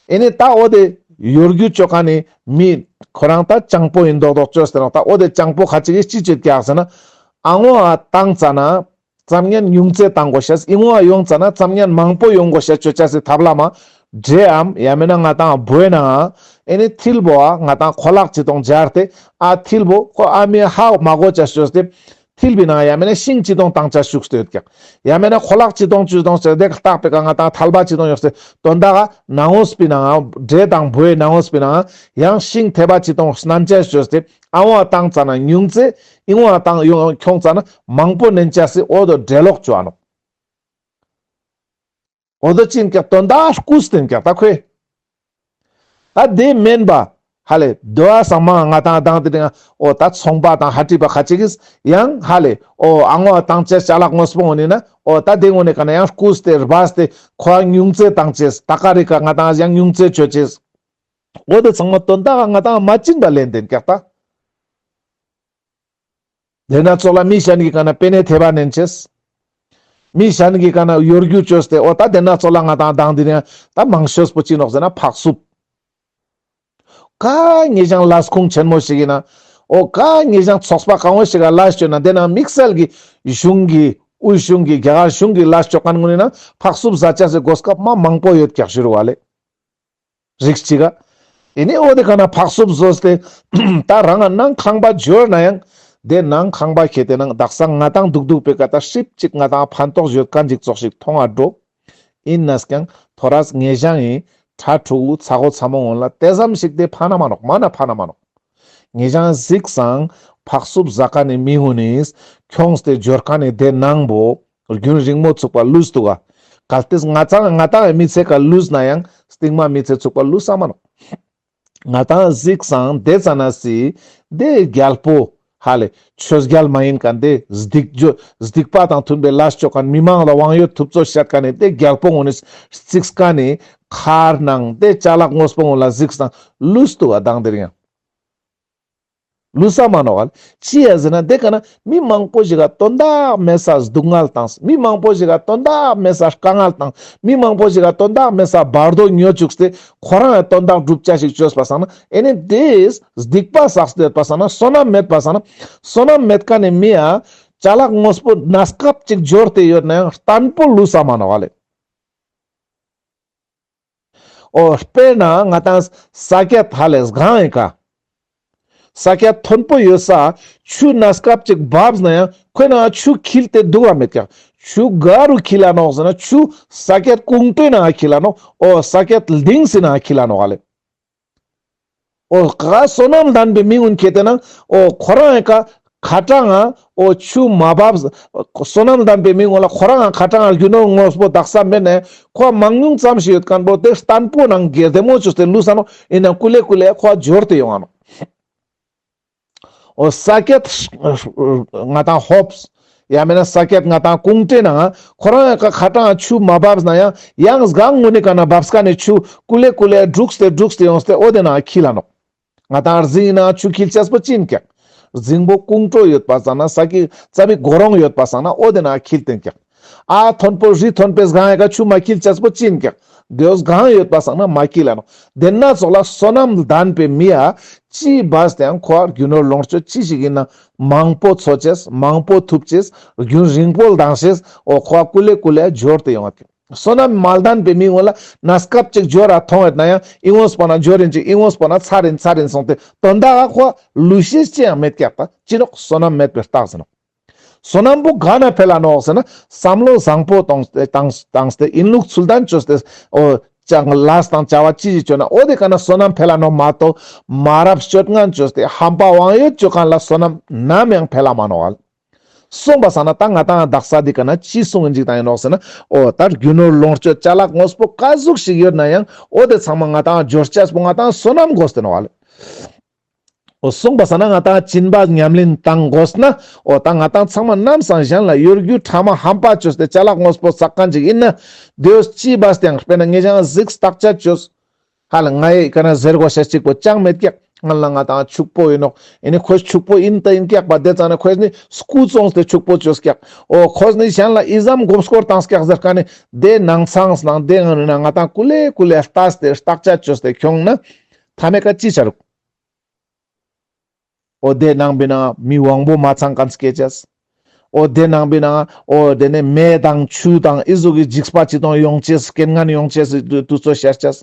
ཨེ་ནི་ད་འོ་དེ་གཡོ་སྒྱུ་ཅོ་ཁན་ནི་མི་ཁོ་རང་ད་སྤྱང་པོ་ཨིན་མདོག་མདོག་ཅོས་ཏེ་ནོག། ད་འོ་དེ་སྤྱང་པོ་ཁ་ཅིག་གི་ཅི་ཅོ་ཀྱག་ཟེར་ན། ཨ་ངོ་ཨ་བཏང་ཙ་ན་ཙམ་ཉན་ཉུང་ཙེ་བཏང་དགོས་ཤེས། ཨི་ངོ་ཨ་ཡོང་ཙ་ན་ཙམ་ཉན་མང་པོ་ཡོང་དགོས་ཤེས་ཅོ་ཅེས་སི་ཐབས་ལ་མ། འདྲེའམ་ཡང་མེད་ན་ང་ཏང་བོའི་ནང་ཨེ་ནི་ཐིལ་བོ་ཨ་ང་ཏང་ཁོ་ལག་ཅི་ཏོང་སྦྱར་ཏེ་ཨ་ཐིལ་བོ་ཁོ་ཨ་མི་ཧ་མ་གོ་ཅེས་ཅོས་ཏེ། ཐིལ་བི་ནང་ཡང་མེད་ན་ཤིང་ཅི་ཏོང་བཏང་ཅེས་ཞུགས་ཏེ་ཡོད་ཀྱག། ཡང་མེད་ན་ཁོ་ལག་ཅི་ཏོང་ཅི་ཏོང་ཟེར་དེ་ལྟག་པའི་ཀ་ང་ཏང་ཐལ་བ་ཅི་ཏོང་ཡོད་སེ་དོན་དག་ག་ནང་ངོས་པི་ནང་འདྲེ་དང་བོའི་ནང་ངོས་པི་ནང་ཡང་ཤིང་ཐལ་བ་ཅི་ཏོང་སྣན་ཅེས་ཞུགས་ཏེ་ཨ་ངོ་ཨ་བཏང་ཙ་ན་ཉུང་ཙེ་ཨི་ངོ་ཨ་བཏང་ཡོང་ཁྱོང་ཙ་ན་མང་པོ་ནན་ཅེས་སི་འོ་དོ་འདྲེ་ལོག་ཅོ་འ་ནོག། འོ་དོ་ཅི་ཨིན་ཀྱག་དོན་དག་རྐུས་ཏེ་ཨིན་ཀྱག་ད་ཁོས། ད་དེ་མེན་པ། ཧ་ལེ་དོ་བ་སང་མ་ང་ཏང་དང་དེ་རིང་འོ་ད་ཚོང་པ་དང་ཧ་ཏི་པ་ཁ་ཅིག་གིས་ཡང་ཧ་ལེ་འོ་ཨ་ངོ་བཏང་ཅེས་ཅ་ལག་དངོས་པོ་འོ་ནི་ན་འོ་ད་དེ་ངོ་ནི་ཀ་ན་ཡང་རྐུས་ཏེ་སྦས་ཏེ་ཁོ་ཉུང་ཙེ་བཏང་ཅེས། ད་ཀ་རི་ཀ་ང་ཏང་ཡང་ཉུང་ཙེ་ཅོ་ཅེས། འོ་དེ་ཚང་མ་དོན་དག་ང་ཏང་མ་བྱིན་པ་ལེན་ཏེ་ཨིན་ཀྱག་ད། དེ་ན་ཙོགས་ལ་མི་གཞན་གྱི་ཀ་ན་པེ་ནེ་ཐལ་བ་ནན་ཅེས། མི་གཞན་གྱི་ཀ་ན་གཡོ་སྒྱུ་ཅོས་ཏེ་འོ་ད་དེ་ན་ཙོགས་ལ་ང་ཏང་དང་དེ་རིང་ད་མང་ཤོས་པོ་ཅི་ནོག་ཟེར་ན་ཕག་སུབ། ག་ཉེ་ཞང་ལས་ཁུངས་ཆེན་མོ་ཞིག་ཨིན་ན། འོ་ག་ཉེ་ཞང་ཚོགས་པ་གང་བོ་ཞིག་ག་ལས་ཅོ་ན་དེ་ན་དམིགས་བསལ་གྱི་གཞུང་གི་དབུས་གཞུང་གི་རྒྱ་གར་གཞུང་གི་ལས་ཅོ་ཁན་ངོ་ནི་ན་ཕག་སུབ་ཟ་ཅེས་སི་གོ་སྐབས་མ་མང་པོ་ཡོད་ཀྱག་ཞུ་རུ་བ་ལེ། རིགས་གཅིག་ག་ཨེ་ནི་འོ་དེ་ཀ་ན་ཕག་སུབ་ཟོས་ཏེ་ད་རང་ང་ནང་ཁང་པ་འབྱོར་ན་ཡང་དེ་ནང་ཁང་པ་ཁྱེར་ཏེ་ནང་དག་ས་ང་ཏང་དུག་དུག་པའི་ཀ་ད་ཧྲིབ་ཅིག་ང་ཏང་ཕན་ཐོགས་ཡོད་ཁན་ཅིག་ཙོགས་ཤིག་མཐོང་ང་འགྲོ། ཨིན་ནས་ཀྱང་ཐོ་རས་ཉེ་ཞང་ངི་ཕྲུ་གུ་ཚ་བོ་ཚ་མོ་ངོ་ལ་དེ་ཙམ་ཞིག་དེ་ཕན་ན་མ་ནོག། མ་ན་ཕན་ན་མ་ནོག། ཉེ་ཞང་གཟིགས་སང་ཕག་སུབ་ཟ་ཁན་ནི་མི་ངོ་ནི་ཁྱོངས་ཏེ་འབྱོར་ཁན་ནི་དེ་ནང་བོ་རྒྱུན་རིང་མོ་ཚུགས་པ་ལུས་དུག་ག། གལ་ཏེ་ང་ཏང་ང་ཏང་མི་ཚེ་ཀ་ལུས་ན་ཡང་སྟིང་མ་མི་ཚེ་ཚུགས་པ་ལུས་ས་མ་ནོག། ང་ཏང་གཟིགས་སང་དེ་ཙ་ན་སི་དེ་རྒྱལ་པོ་ཧ་ལེ་ཆོས་རྒྱལ་མ་ཡིན་ཁན་དེ་སྡིག་ཇོ་སྡིག་པ་དང་མཐུན་པའི་ལས་ཅོ་ཁན་མི་མང་ལ་དབང་ཡོད་ཐུབ་ཚོད་བཤད་ཁན་ནི་དེ་རྒྱལ་པོ་ངོ་ནི་གཟིགས་ཁན་ནི་མཁར་ནང་དེ་ཅ་ལག་དངོས་པོ་ངོ་ལ་གཟིགས་སང་ལུས་དུག་ག་དང་དེ་རིང་ཡང་། ལུས་ས་མ་ནོག་ག་ལེ། ཅི་ཡ་ཟེར་ན་དེ་ཀ་ན་མི་མང་པོ་ཞིག་ག་དོན་དག་མེད་ས་སྡུག་བསྔལ་བཏང་། མི་མང་པོ་ཞིག་ག་དོན་དག་མེད་ས་དཀའ་ངལ་བཏང་། མི་མང་པོ་ཞིག་ག་དོན་དག་མེད་ས་བར་དོ་ཉོ་བཅུག་སྟེ་ཁོ་རང་ཡ་དོན་དག་སྒྲུབ་ཅེས་ཤིག་ཅོས་པ་སང་ན་ཨེ་ནི་དེ་སྡིག་པ་བསགས་ཏེ་ཡོད་པ་སང་ན་བསོད་ནམས་མེད་པ་སང་ན་བསོད་ནམས་མེད་ཁན་ནི་མི་ཡ་ཅ་ལག་དངོས་པོ་གནས་སྐབས་ཅིག་འབྱོར་ཏེ་ཡོད་ན་ཡང་བརྟན་པོ་ལུས་ས་མ་ནོག་ག་ལེ། འོ་དཔེར་ན་ང་ཏང་ས་ཀྱད་ཧ་ལེ་སྒང་ཨེ་ཀ། ས་ཀྱད་མཐོན་པོ་ཡོད་ས་ཆུ་གནས་སྐབས་ཅིག་བབས་ན་ཡང་ཁོའི་ནང་ཆུ་འཁྱིལ་ཏེ་དུག་ག་མེད་ཀྱག། ཆུ་ག་རུ་འཁྱིལ་ལ་ནོག་ཟེར་ན་ཆུ་ས་ཀྱད་ཀུང་ཏོའི་ནང་འཁྱིལ་ལ་ནོག། འོ་ས་ཀྱད་ལྡིང་སི་ནང་འཁྱིལ་ལ་ནོག་ག་ལེ། འོ་ག་བསོད་ནམས་ལྡན་པའི་མི་ངོ་ཁྱེར་ཏེ་ན་འོ་ཁོ་རང་ཨེ་ཀ་ཁ་གྲངས་ང་འོ་ཆུ་མ་བབས། བསོད་ནམས་ལྡན་པའི་མི་ངོ་ལ་ཁོ་རང་ང་ཁ་གྲངས་ང་རྒྱུ་ནོར་དངོས་པོ་དག་ས་མེད་ན་ཁོ་མང་ཉུང་ཙམ་ཞིག་ཡོད་ཁན་པོ་དེ་བརྟན་པོ་ནང་གི་བདེ་མོ་ཅོས་ཏེ་ལུས་ས་ནོག། ཨིན་ན་ཀུ་ལེ་ཀུ་ལེ་ཁོ་འབྱོར་ཏེ་ཡོང་ང་ནོག། འོ་ས་ཀྱད་ང་ཏང་ཧོབས་ཡང་མེད་ན་ས་ཀྱད་ང་ཏང་ཀུང་ཏོའི་ནང་ང་ཁོ་རང་ཨེ་ཀ་ཁ་གྲངས་ང་ཆུ་མ་བབས་ན་ཡང་ཡང་སྒང་ངོ་ནི་ཀ་ན་བབས་ཁན་ནི་ཆུ་ཀུ་ལེ་ཀུ་ལེ་དྲུགས་ཏེ་དྲུགས་ཏེ་ཡོངས་ཏེ་འོ་དེ་ནང་འཁྱིལ་ལ་ནོག། ང་ཏང་རྫིང་ནང་ཆུ་འཁྱིལ་ཅེས་པོ་ཅི་ཨིན་ཀྱག། རྫིང་པོ་ཀུང་ཀྲོ་ཡོད་པ་སང་ན་ས་ཀྱི་རྩ་བའི་སྒོ་རོང་ཡོད་པ་སང་ན་འོ་དེ་ནང་འཁྱིལ་ཏེ་ཨིན་ཀྱག། ཨ་མཐོན་པོ་རི་མཐོན་པོའི་སྒང་ཨེ་ཀ་ཆུ་མ་འཁྱིལ་ཅེས་པོ་ཅི་ཨིན་ཀྱག། དེའོ་སྒང་ཡོད་པ་སང་ན་མ་འཁྱིལ་ལ་ནོག། དེ་ན་ཙོགས་ལ་བསོད་ནམས་ལྡན་པའི་མི་ཡ་ཅི་བས་ཏེ་ཡང་ཁོ་རྒྱུ་ནོར་ལོངས་སྤྱོད་ཅི་ཞིག་ཨིན་ན་མང་པོ་འཚོ་ཅེས་མང་པོ་ཐུབ་ཅེས་རྒྱུན་རིང་པོ་ལྡང་ཅེས་འོ་ཁོ་ཀུ་ལེ་ཀུ་ལེ་འབྱོར་ཏེ་ཡོང་ང་ཀྱག། བསོད་ནམས་མ་ལྡན་པའི་མི་ངོ་ལ་གནས་སྐབས་ཅིག་འབྱོར་ར་མཐོང་ཡོད་ན་ཡང་ཨི་ངོས་པོ་ན་འབྱོར་ཨིན་ཅིག་ཨི་ངོས་པོ་ན་ཚར་ཨིན་ཚར་ཨིན་སོང་སྟེ་དོན་དག་ག་ཁོ་ལུས་ཤེས་ཅི་ཡང་མེད་ཀྱག་པ་ཅི་ནོག། བསོད་ནམས་མེད་པའི་རྟགས་ཟེར་ནོག། བསོད་ནམས་པོ་ག་ན་འཕེལ་ལ་ནོག་ཟེར་ན་བསམ་བློ་བཟང་པོ་བཏང་སྟེ་བཏང་སྟེ་ཡིན་ལུགས་ཚུལ་ལྡན་བཅོས་ཏེ་འོ་ཅང་ལས་དང་བྱ་བ་ཅི་ཞིག་བཅོས་ན་འོ་དེ་ག་ན་བསོད་ནམས་འཕེལ་ལ་ནོག་མ་གཏོགས་མ་རབས་སྤྱོད་ངན་བཅོས་ཏེ་ཧམ་པ་དབང་ཡོད་བཅོ་མཁན་ལ་བསོད་ནམས་ནམ་ཡང་འཕེལ་ལ་མ་ནོག་ཨ། སོང་པ་སང་ན་ད་ང་ཏང་དག་ས་འདི་ཀ་ན་ཅི་གསུང་གིན་ཅིག་དང་ཡིན་ནོག་ཟེར་ན། འོ་ད་རྒྱུ་ནོར་ལོངས་སྤྱོད་ཅ་ལག་དངོས་པོ་ག་ཟུག་ཞིག་ཡོད་ན་ཡང་འོ་དེ་ཚང་མ་ང་ཏང་འབྱོར་ཅེས་པོ་ང་ཏང་བསོད་ནམས་དགོས་ཏེ་ནོག་ཨ་ལེ། འོ་སོང་པ་སང་ན་ང་ཏང་སྦྱིན་པ་ཉམས་ལེན་བཏང་དགོས་ན་འོ་ད་ང་ཏང་ཚང་མ་ནམ་སང་གཞན་ལ་གཡོ་སྒྱུ་ཕྲ་མ་ཧམ་པ་བཅོས་ཏེ་ཅ་ལག་དངོས་པོ་བསགས་མཁན་ཅིག་ཡིན་ན་དེ་ཅི་བས་ཏེ་ཡང་དཔེར་ན་ངེད་ཅག་གཟིགས་བརྟག་དཔྱད་བཅོས། ཧ་ལ་ང་ཡི་ཀ་ན་ཟེར་དགོས་ཤེས་གཅིག་པོ་ཅང་མེད་ཀྱག། སྔན་ལ་ང་ཏང་ཕྱུག་པོ་ཡིན་ནོག། ཨེ་ནི་ཁོས་ཕྱུག་པོ་ཡིན་ད་ཡིན་ཀྱག་པ་དེ་ཙང་ན་ཁོས་ནི་སྐུ་བཙོངས་ཏེ་ཕྱུག་པོ་བཅོས་ཀྱག། འོ་ཁོས་ནི་གཞན་ལ་ཨི་ཙམ་མགོ་སྐོར་བཏང་ཀྱག་ཟེར་ཀ་ནི་དེ་ནང་ཚང་ནང་དེ་ང་ནི་ན་ང་ཏང་ཀུ་ལེ་ཀུ་ལེ་ལྟས་ཏེ་བརྟག་དཔྱད་བཅོས་ཏེ་ཁྱོང་ན་མཐའ་མའི་ཀ་ཅི་ཆ་རུག། འོ་དེ་ནང་པའི་ནང་མི་དབང་པོ་མ་ཚང་མཁན་སྐྱེ་ཅེས། འོ་དེ་ནང་པའི་ནང་འོ་དེ་ནི་མེ་དང་ཆུ་དང་ཨི་ཟུག་གི་འཇིགས་པ་ཅི་དང་ཡོང་ཅེས་རྐྱེན་ངན་ཡོང་ཅེས་སི་དུས་ཚོད་ཤར་ཅེས།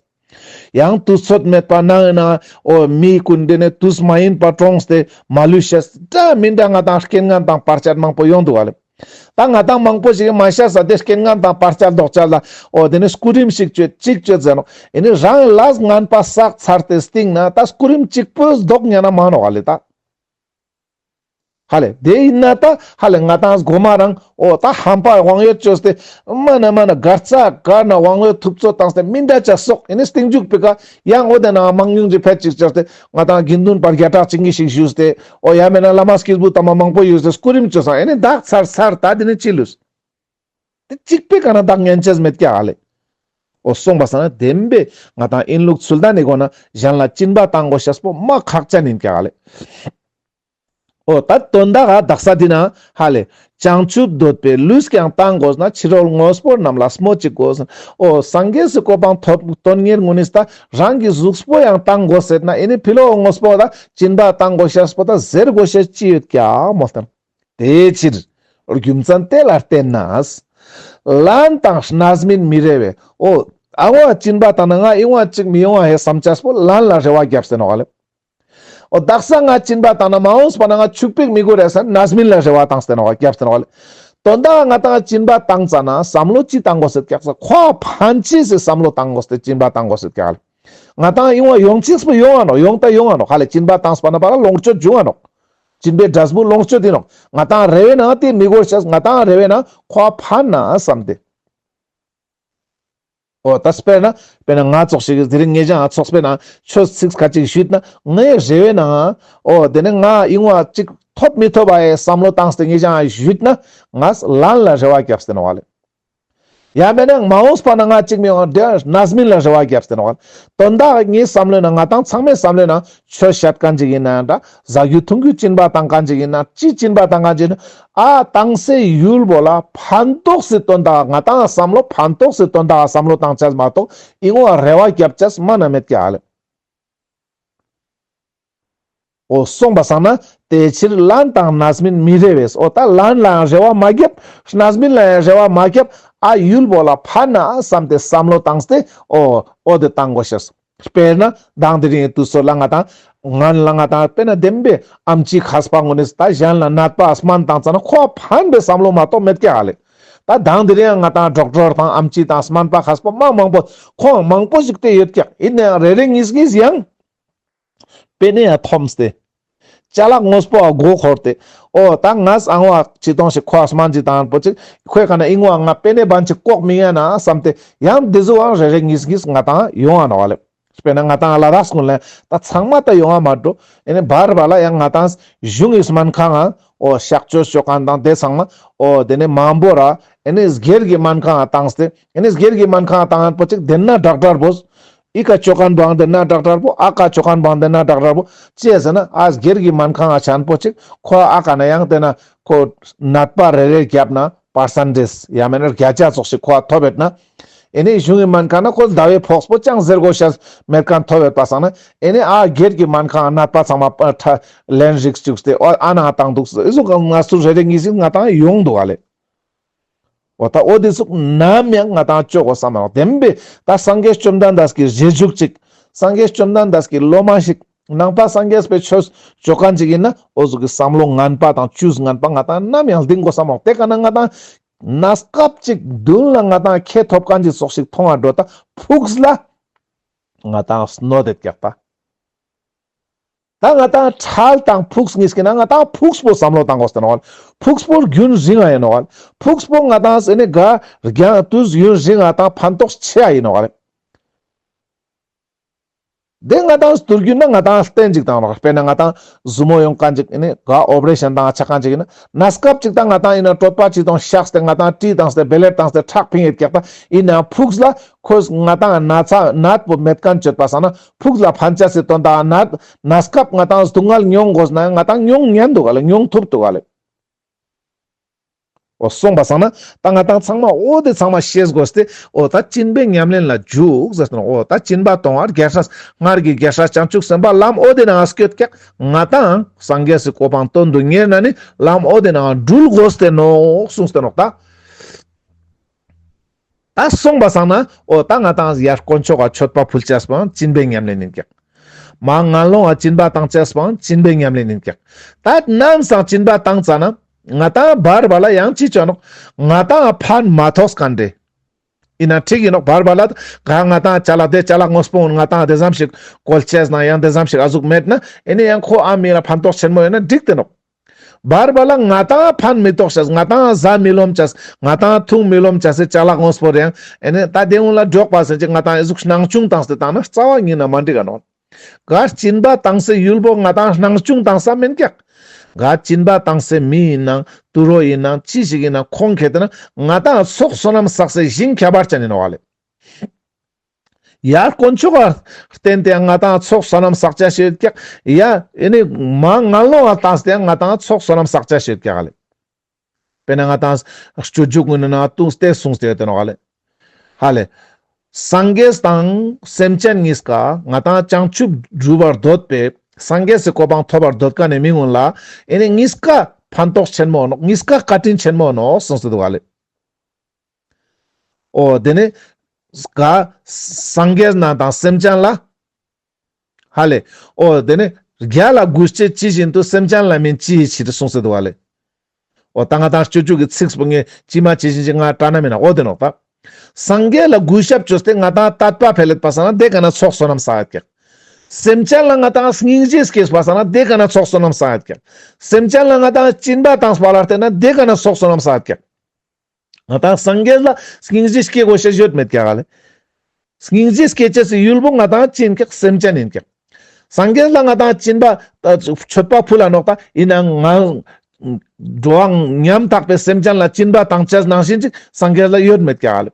ཡང་དུས་ཚོད་མེད་པ་ནང་ན་འོ་མི་ཀུན་དེ་ནི་དུས་མ་ཡིན་པ་གྲོངས་ཏེ་མ་ལུས་ཤེས་འདྲ་མི་འདྲ་ང་ཏང་རྐྱེན་ངན་དང་བར་ཆད་མང་པོ་ཡོང་འདུག་ག་ལེ། ད་ང་ཏང་མང་པོ་ཞིག་མ་ཤེས་ས་དེ་རྐྱེན་ངན་དང་བར་ཆད་ལྡོག་ཅེས་ལ་འོ་དེ་ནི་སྐུ་རིམ་ཞིག་བཅོས་གཅིག་བཅོས་ཟེར་ནོག། ཨེ་ནི་རང་ལས་ངན་པ་བསགས་ཚར་ཏེ་སྟིང་ན་ད་སྐུ་རིམ་གཅིག་པོས་ལྡོག་ཉན་ན་མ་ནོག་ག་ལེ་ད། ཧ་ལེ། དེ་ཡིན་ན་ད་ཧ་ལེ་ང་ཏང་མགོ་མ་རང་འོ་ད་ཧམ་པ་དབང་ཡོད་བཅོས་ཏེ་མ་ན་མ་ན་གར་ཙ་གར་ན་དབང་ཡོད་ཐུབ་ཚོད་བཏང་སྟེ་མི་འདྲ་ཅིག་སོག། ཨེ་ནི་སྟིང་མཇུག་པའི་ཀ་ཡང་འོ་དེ་ན་མང་ཉུང་ཅིག་ཕེད་ཅིག་བཅོས་ཏེ་ང་ཏང་དགེ་འདུན་པ་བརྒྱ་ཕྲག་གཅིག་གཉིས་ཤིག་བཞུགས་ཏེ་འོ་ཡ་མེད་ན་བླ་མ་སྐྱེས་བུ་དམ་པ་མང་པོ་བཞུགས་ཏེ་སྐུ་རིམ་བཅོས་སང་ཨེ་ནི་བདག་ཚར་ཚར་ད་དེ་ནི་ཅི་ལུས། དེ་གཅིག་པའི་ཀ་ན་བདག་ཉན་ཅེས་མེད་ཀྱག་ཧ་ལེ། འོ་སོང་པ་སང་ན་བདེན་པའི་ང་ཏང་ཡིན་ལུགས་ཚུལ་ལྡན་ནི་སྒོ་ན་གཞན་ལ་སྦྱིན་པ་བཏང་དགོས་ཤེས་པོ་མ་ཁག་ཅན་ཡིན་ཀྱག་ཧ་ལེ། འོ་ད་དོན་དག་ག་དག་ས་འདི་ན་ཧ་ལེ། བྱང་ཆུབ་འདོད་པའི་ལུས་ཀྱང་བཏང་དགོས་ན། ཕྱི་རོལ་དངོས་པོ་རྣམས་ལ་སྨོས་ཅི་དགོས། འོ་སངས་རྒྱས་སི་གོ་འཕང་ཐོབ་དོན་གཉེར་ངུ་ནིས་ད་རང་གི་གཟུགས་པོ་ཡང་བཏང་དགོས་ཟེར་ན་ཨེ་ནི་ཕྱི་རོལ་དངོས་པོ་ད་སྦྱིན་པ་བཏང་དགོས་ཤེས་པོ་ད་ཟེར་དགོས་ཤེས་ཅི་ཡོད་ཀྱག་མོལ་ཏེ། དེའི་ཕྱིར་རྒྱུ་མཚན་དེ་ལ་བརྟེན་ནས་ལན་དང་རྣམ་སྨིན་མི་རེ་བས། འོ་ཨ་བོ་སྦྱིན་པ་བཏང་ན་ང་ཨི་བོ་ཅིག་མི་ཡོང་བ་ཧེ་བསམ་ཅེས་པོ་ལན་ལ་རེ་བ་བརྒྱབ་སྟེ་ནོག་ལེ། འོ་དག་ས་ང་སྦྱིན་པ་བཏང་ན་མ་འོངས་པ་ན་ང་ཕྱུག་པོ་ཞིག་མི་དགོས་རེ་ཟེར་རྣམ་སྨིན་ལ་རེ་བ་བཏང་སྟེ་ནོག་བརྒྱབ་སྟེ་ནོག་ལེ། དོན་དག་ང་ཏང་སྦྱིན་པ་བཏང་ཙ་ན་བསམ་བློ་ཅི་བཏང་དགོས་ཟེར་ཀྱག་ཟེར་ཁོ་ཕན་ཅེས་སི་བསམ་བློ་བཏང་དགོས་ཏེ་སྦྱིན་པ་བཏང་དགོས་ཟེར་ཀྱག་ལེ། ང་ཏང་ཨི་བོ་ཡོང་ཅེས་པོ་ཡོང་ང་ནོག། ཡོང་ད་ཡོང་ང་ནོག། ཧ་ལེ་སྦྱིན་པ་བཏང་སྤ་ན་པ་ལ་ལོངས་སྤྱོད་འབྱུང་ང་ནོག། སྦྱིན་པའི་འབྲས་བུ་ལོངས་སྤྱོད་ཡིན་ནོག། ང་ཏང་རེ་བའི་ནང་དེ་མི་དགོས་ཤེས་ང་ཏང་རེ་བའི་ནང་ཁོ་ཕན་ན་བསམ་སྟེ། འོ་ད་དཔེར་ན་དཔེར་ན་ང་ཙོགས་ཤིག་དེ་རིང་ངེད་ཅག་ཚོགས་པའི་ནང་ཆོས་ཚིག་ཁ་ཅིག་ཞུས་ན་ངའི་རེ་བའི་ནང་འོ་དེ་ནི་ང་ཨི་བོ་ཅིག་ཐོབ་མི་ཐོབ་པའི་བསམ་བློ་བཏང་སྟེ་ངེད་ཅག་ཞུས་ན་ང་ལན་ལ་རེ་བ་བརྒྱབ་སྟེ་ནོག་ལེ། ཡང་མེད་ན་མ་འོངས་པ་ན་ང་ཅིག་མི་ཡོང་དེ་རྣམ་སྨིན་ལ་རེ་བ་བརྒྱབ་སྟེ་ནོག། དོན་དག་ངའི་བསམ་བློའི་ནང་ང་ཏང་ཚང་མའི་བསམ་བློའི་ནང་ཆོས་བཤད་མཁན་ཅིག་ཡིན་ན་འདྲ། ཟ་རྒྱུ་འཐུང་རྒྱུ་སྦྱིན་པ་བཏང་མཁན་ཅིག་ཡིན་ན་ཅི་སྦྱིན་པ་བཏང་མཁན་ཅིག་ཡིན་ན་ཨ་བཏང་སའི་ཡུལ་བོ་ལ་ཕན་ཐོགས་སི་དོན་དག་ང་ཏང་བསམ་བློ་ཕན་ཐོགས་སི་དོན་དག་བསམ་བློ་བཏང་ཅེས་མ་གཏོགས་ཨི་བོ་རེ་བ་བརྒྱབ་ཅེས་མ་ན་མེད་ཀྱག་ལེ། འོ་སོང་པ་སང་ན་དེའི་ཕྱིར་ལན་དང་རྣམ་སྨིན་མི་རེ་བས། འོ་ད་ལན་ལའང་རེ་བ་མ་བརྒྱབ། རྣམ་སྨིན་ལའང་རེ་བ་མ་བརྒྱབ། ཨ་ཡུལ་བོ་ལ་ཕན་ན་བསམ་སྟེ་བསམ་བློ་བཏང་སྟེ་འོ་འོ་དེ་བཏང་དགོས་ཤེས། དཔེར་ན་མདང་དེ་རིང་དུས་ཚོད་ལ་ང་ཏང་ངན་ལ་ང་ཏང་དཔེར་ན་བདེན་པའི་ཨམ་ཆི་མཁས་པ་ངོ་ནས་ད་གཞན་ལ་ནད་པ་སྨན་བཏང་ཙ་ན་ཁོ་ཕན་པའི་བསམ་བློ་མ་གཏོགས་མེད་ཀྱག་ལེ། ད་མདང་དེ་རིང་ང་ཏང་ཌོག་ཊར་དང་ཨམ་ཆི་དང་སྨན་པ་མཁས་པ་མ་མང་པོ་ཁོང་མང་པོ་ཞིག་དེ་ཡོད་ཀྱག། ཡིན་ནའང་རེ་རེ་གཉིས་གཉིས་ཡང་པེ་ནེ་ཡང་འཐོམས་ཏེ། ཅ་ལག་དངོས་པོ་མགོ་འཁོར་ཏེ། འོ་ད་ངས་ཨང་བ་ཅི་གཏོང་ཞིག་ཁོ་སྨན་ཅིག་བཏང་པོ་ཅིག་ཁོའི་ཁ་ན་ཨིན་བ་ང་པེ་ནེ་བན་ཅིག་ལྐོག་མི་ཡ་ན་བསམ་སྟེ་ཡང་དེ་ཟུག་ཨང་རེ་རེ་གཉིས་གཉིས་ང་ཏང་ཡོང་ང་ནོག་ལེ། དཔེར་ན་ང་ཏང་ལ་དྭགས་ཀུན་ལ་ད་ཚང་མ་ད་ཡོང་ང་མ་འགྲོ། ཨེ་ནི་བར་བར་ལ་ཡང་ང་ཏང་གཞུང་གི་སྨན་ཁང་ང་འོ་གཤག་བཅོས་ཅོ་མཁན་དང་དེ་ཚང་མ་འོ་དེ་ནི་མང་པོ་ར་ཨེ་ནི་སྒེར་གྱི་སྨན་ཁང་ང་བཏང་སྟེ་ཨེ་ནི་སྒེར་གྱི་སྨན་ཁང་ང་བཏང་པོ་ཅིག་དེ་ན་ཌོག་ཊར་བོས། ཨི་ཀ་ཅོ་མཁན་བང་དེ་ན་ཌོག་ཊར་པོ། ཨ་ཀ་ཅོ་མཁན་བང་དེ་ན་ཌོག་ཊར་པོ། ཅི་ཟེར་ན་ཨ་སྒེར་གྱི་སྨན་ཁང་ང་ཆ་མཁན་པོ་ཅིག་ཁོ་ཨ་ཀ་ན་ཡང་དེ་ན་ཁོ་ནད་པ་རེ་རེ་བརྒྱབ་ན་པར་སེན་ཊེཇ་ཡང་མེད་ན་བརྒྱ་ཆ་ཙོགས་ཤིག་ཁོ་ཐོབ་ཡོད་ན། ཨེ་ནི་གཞུང་གི་སྨན་ཁང་ན་ཁོ་ཟླ་བའི་ཕོགས་པོ་ཅང་ཟེར་དགོས་ཤེས་མེད་མཁན་ཐོབ་ཡོད་པ་སང་ན་ཨེ་ནི་ཨ་སྒེར་གྱི་སྨན་ཁང་ང་ནད་པ་ཚང་མ་ལེན་རིགས་བཅུག་སྟེ་ཨ་ན་བཏང་འདུག་ཟེར་ཨི་ཟུག་ང་ཚོ་རེ་རེ་གཉིས་ཤིག་ང་ཏང་ཡོང་འདུག་ག་ལེ། འོ་ད་འོ་དེ་ཟུག་ནམ་ཡང་ང་ཏང་ཅོ་དགོས་བསམ་མ་བདེན་པའི་ད་སངས་རྒྱས་བཅོམ་ལྡན་འདས་ཀྱི་རྗེས་འཇུག་ཅིག། སངས་རྒྱས་བཅོམ་ལྡན་འདས་ཀྱི་སློབ་མ་ཞིག། ནང་པ་སངས་རྒྱས་པའི་ཆོས་ཅོ་ཁན་ཅིག་ཨིན་ན་འོ་ཟུག་གི་བསམ་བློ་ངན་པ་དང་ཅུས་ངན་པ་ང་ཏང་ནམ་ཡང་ལྡིང་གོས་ས་མ་ནོག། དེ་ཀ་ན་ང་ཏང་གནས་སྐབས་ཅིག་མདུན་ལ་ང་ཏང་ཁེ་ཐོབ་ཁན་ཅིག་ཙོགས་ཤིག་མཐོང་ང་འགྲོ་ད་ཕུགས་ལ་ང་ཏང་གནོད་དེད་ཀྱག་ད། ད་ང་ཏང་ཁྲལ་དང་ཕུགས་གཉིས་ཀྱི་ནང་ང་ཏང་ཕུགས་པོ་བསམ་བློ་བཏང་དགོས་ཏེ་ནོག་ལེ། ཕུགས་པོ་རྒྱུན་རིང་ང་ཡིན་ནོག་ལེ། ཕུགས་པོ་ང་ཏང་ཨེ་ནི་ག་རྒྱང་དུས་ཡུན་རིང་ང་ཏང་ཕན་ཐོགས་ཆེ་ཡ་ཡིན་ནོག་ལེ། དེ་ང་ཏང་སྟོར་རྒྱུ་ན་ང་ཏང་རྟེན་ཅིག་བཏང་ནོག། དཔེར་ན་ང་ཏང་ཟུར་མོ་ཡོང་ཁན་ཅིག་ཨེ་ནི་ག་ཨོ་པ་རེ་ཤན་བཏང་ཆ་ཁན་ཅིག་ཡིན་ན་གནས་སྐབས་ཅིག་ད་ང་ཏང་ཡིན་ན་གྲོད་པ་ཅིག་དང་གཤགས་ཏེ་ང་ཏང་གྲི་བཏང་སྟེ་བེ་ལེད་བཏང་སྟེ་ཁྲག་ཕིང་ཡོད་ཀྱག་ད། ཡིན་ནའང་ཕུགས་ལ་ཁོས་ང་ཏང་ན་ཚ་ནད་པོ་མེད་ཁན་ཅོད་པ་སང་ན་ཕུགས་ལ་ཕན་ཆ་སི་དོན་དག་ནད་གནས་སྐབས་ང་ཏང་སྡུག་བསྔལ་མྱོང་དགོས་ན་ང་ཏང་མྱོང་ཉན་འདུག་ག་ལེ། མྱོང་ཐུབ་འདུག་ག་ལེ། འོ་སོང་པ་སང་ན་ད་ང་ཏང་ཚང་མ་འོ་དེ་ཚང་མ་ཤེས་དགོས་ཏེ་འོ་ད་སྦྱིན་པའི་ཉམས་ལེན་ལ་འཇུག་ཟེར་ཏེ་ནོག། འོ་ད་སྦྱིན་པ་གཏོང་བར་རྒྱལ་སྲས་སྔར་གྱི་རྒྱལ་སྲས་བྱང་ཆུབ་སེམས་དཔའ་ལམ་འོ་དེ་ནང་སྐྱོད་ཀྱག། ང་ཏང་སངས་རྒྱས་སི་གོ་འཕང་དོན་དུ་གཉེར་ན་ནི་ལམ་འོ་དེ་ནང་འགྲུལ་དགོས་ཏེ་ནོག་གསུངས་ཏེ་ནོག་ད། ད་སོང་པ་སང་ན་འོ་ད་ང་ཏང་ཡར་དཀོན་མཆོག་ག་མཆོད་པ་ཕུལ་ཅེས་པའང་སྦྱིན་པའི་ཉམས་ལེན་ཡིན་ཀྱག། མར་ངན་སློང་ང་སྦྱིན་པ་བཏང་ཅེས་པའང་སྦྱིན་པའི་ཉམས་ལེན་ཡིན་ཀྱག། ད་ནམ་སང་སྦྱིན་པ་བཏང་ཙ་ན་ང་ཏང་བར་བར་ལ་ཡང་ཅི་ཅོ་ནོག། ང་ཏང་ཕན་མ་ཐོགས་ཁན་རེ། ཡིན་ན་འགྲིག་ཡིན་ནོག། བར་བར་ལ་ག་ང་ཏང་ཅ་ལག་དེ་ཅ་ལག་དངོས་པོ་ང་ཏང་དེ་ཙམ་ཞིག་བཀོལ་ཅེས་ན་ཡང་དེ་ཙམ་ཞིག་ཨ་ཟུག་མེད་ན་ཨེ་ནི་ཡང་ཁོ་ཨ་མི་ལ་ཕན་ཐོགས་ཆེན་མོ་ཡོད་ན་འགྲིག་སྟེ་ནོག། བར་བར་ལ་ང་ཏང་ཕན་མི་ཐོགས་ཅེས་ང་ཏང་ཟ་མི་ལོམ་ཅེས་ང་ཏང་འཐུང་མི་ལོམ་ཅེས་སི་ཅ་ལག་དངོས་པོ་རེ་ཡང་ཨེ་ནི་ད་དེ་འུན་ལ་འགྲོགས་པ་ཟེར་ཅིག་ང་ཏང་ཨེ་ཟུག་སྣང་ཆུང་བཏང་སྟེ་བཏང་ན་རྩ་བ་ཉིད་ན་མ་འགྲིག་ག་ནོག། ག་སྦྱིན་པ་བཏང་སའི་ཡུལ་པོ་ང་ཏང་སྣང་ཆུང་བཏང་ས་མེན་ཀྱག། ག་སྦྱིན་པ་བཏང་སའི་མི་ཡིན་ནང་དུད་འགྲོ་ཡིན་ནང་ཅི་ཞིག་ཡིན་ནང་ཁོང་ཁེ་ཏེ་ན་ང་ཏང་ཚོགས་བསོད་ནམས་བསགས་སའི་ཞིང་ཁྱད་པར་ཅན་ཡིན་ནོག་ལེ། ཡར་དཀོན་མཆོག་ག་བརྟེན་ཏེ་ང་ཏང་ཚོགས་བསོད་ནམས་བསགས་ཅེས་ཤིག་ཡོད་ཀྱག། ཡ་ཨེ་ནི་མར་ངན་སློང་ང་བཏང་སྟེ་ང་ཏང་ཚོགས་བསོད་ནམས་བསགས་ཅེས་ཤིག་ཡོད་ཀྱག་ལེ། དཔེར་ན་ང་ཏང་སྤྱོད་འཇུག་གུན་ནི་ནང་ལྟུང་སྟེ་གསུངས་ཏེ་ཡོད་དེ་ནོག་ལེ། ཧ་ལེ། སངས་རྒྱས་དང་སེམས་ཅན་གཉིས་ཀ་ང་ཏང་བྱང་ཆུབ་སྒྲུབ་པར་འདོད་པའི་སངས་རྒྱས་སི་གོ་འཕང་ཐོབ་པར་འདོད་ཁན་ནི་མི་གུན་ལ་ཨེ་ནི་གཉིས་ཀ་ཕན་ཐོགས་ཆེན་མོ་ནོག། གཉིས་ཀ་བཀའ་དྲིན་ཆེན་མོ་ནོག་གསུངས་ཏེ་འདུག་ག་ལེ། འོ་དེ་ནི་ག་སངས་རྒྱས་ནང་དང་སེམས་ཅན་ལ་ཧ་ལེ། འོ་དེ་ནི་རྒྱལ་ལ་གུས་བྱེད་ཇི་བཞིན་དུ་སེམས་ཅན་ལ་མིན་ཅི་ཡི་ཕྱིར་གསུངས་ཏེ་འདུག་ག་ལེ། འོ་ད་ང་ཏང་སྤྱོད་འཇུག་གི་ཚིགས་པོ་ངས་ཇི་མ་ཇི་བཞིན་ཅིག་ང་དྲན་ན་མེད་ན་འོ་དེ་ནོག་ད། སངས་རྒྱས་ལ་གུས་ཞབས་བཅོས་ཏེ་ང་ཏང་དད་པ་འཕེལ་ལེད་པ་སང་ན་དེ་ཀ་ན་ཚོགས་བསོད་ནམས་བསགས་ཡོད་ཀྱག། སེམས་ཅན་ལ་ང་ཏང་སྙིང་རྗེ་སྐྱེས་པ་སང་ན་དེ་ཀ་ན་ཚོགས་བསོད་ནམས་བསགས་ཡོད་ཀྱག། སེམས་ཅན་ལ་ང་ཏང་སྦྱིན་པ་བཏང་བ་ལ་བརྟེན་ན་དེ་ཀ་ན་ཚོགས་བསོད་ནམས་བསགས་ཡོད་ཀྱག། ང་ཏང་སངས་རྒྱས་ལ་སྙིང་རྗེ་སྐྱེ་དགོས་ཤེས་ཡོད་མེད་ཀྱག་ལེ། སྙིང་རྗེ་སྐྱེ་ཅེས་སི་ཡུལ་པོ་ང་ཏང་ཅི་ཡིན་ཀྱག། སེམས་ཅན་ཡིན་ཀྱག། སངས་རྒྱས་ལ་ང་ཏང་སྦྱིན་པ་མཆོད་པ་ཕུལ་ལ་ནོག་ད། ཡིན་ནའང་འགྲོ་བ་ཉམ་ཐག་པའི་སེམས་ཅན་ལ་སྦྱིན་པ་བཏང་ཅེས་ནང་བཞིན་ཅིག་སངས་རྒྱས་ལ་ཡོད་མེད་ཀྱག་ལེ།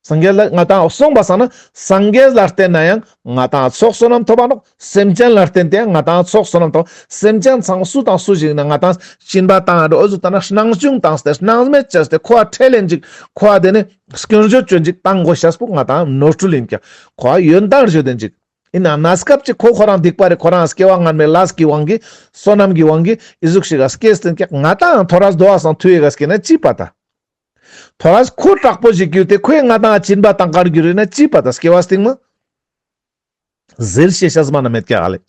སངས་རྒྱས་ལ་ང་ཏང་སོང་པ་སང་ན་སངས་རྒྱས་ལ་བརྟེན་ན་ཡང་ང་ཏང་ཚོགས་བསོད་ནམས་ཐོབ་པ་ནོག། སེམས་ཅན་ལ་བརྟེན་ཏེ་ཡང་ང་ཏང་ཚོགས་བསོད་ནམས་ཐོབ། སེམས་ཅན་ཚང་མ་སུ་དང་སུ་ཞིག་ན་ང་ཏང་སྦྱིན་པ་བཏང་ཡ་འགྲོ་འོ་ཟུག་ད་ན་སྣང་ཆུང་བཏང་སྟེ་སྣང་མེད་བྱས་ཏེ་ཁོ་ཨ་ཁྲེལ་ལེན་ཅིག་ཁོ་ཨ་དེ་ནི་སྐྱོན་བརྗོད་བཅོ་ཅིག་བཏང་དགོས་ཤེས་པོ་ང་ཏང་ནོར་འཁྲུལ་ཡིན་ཀྱག། ཁོ་ཨ་ཡོན་ཏན་བརྗོད་དེན་ཅིག། ཡིན་ན་གནས་སྐབས་ཅིག་ཁོ་ཁོ་རང་སྡིག་པ་རེ་ཁོ་རང་སྐྱེ་བ་སྔ་མའི་ལས་ཀྱི་དབང་གིས་བསོད་ནམས་ཀྱི་དབང་གིས་ཨི་ཟུག་ཞིག་ག་སྐྱེས་ཏེན་ཀྱག། ང་ཏང་ཐོ་རས་དོ་བ་སང་ཐུ་ཡེ་ག་སྐྱེ་ན་ཅི་པ་ད། ཐོ་རས་ཁོ་དྲག་པོ་ཞིག་གྱུར་ཏེ་ཁོས་ང་ཏང་སྦྱིན་པ་བཏང་གར་གྱུར་ཡོད་ན་ཅི་པ་ད་སྐྱེ་བ་སྟིང་མ། ཟེར་ཤེས་ཤེས་མ་ན་མེད་ཀྱག་ལེ།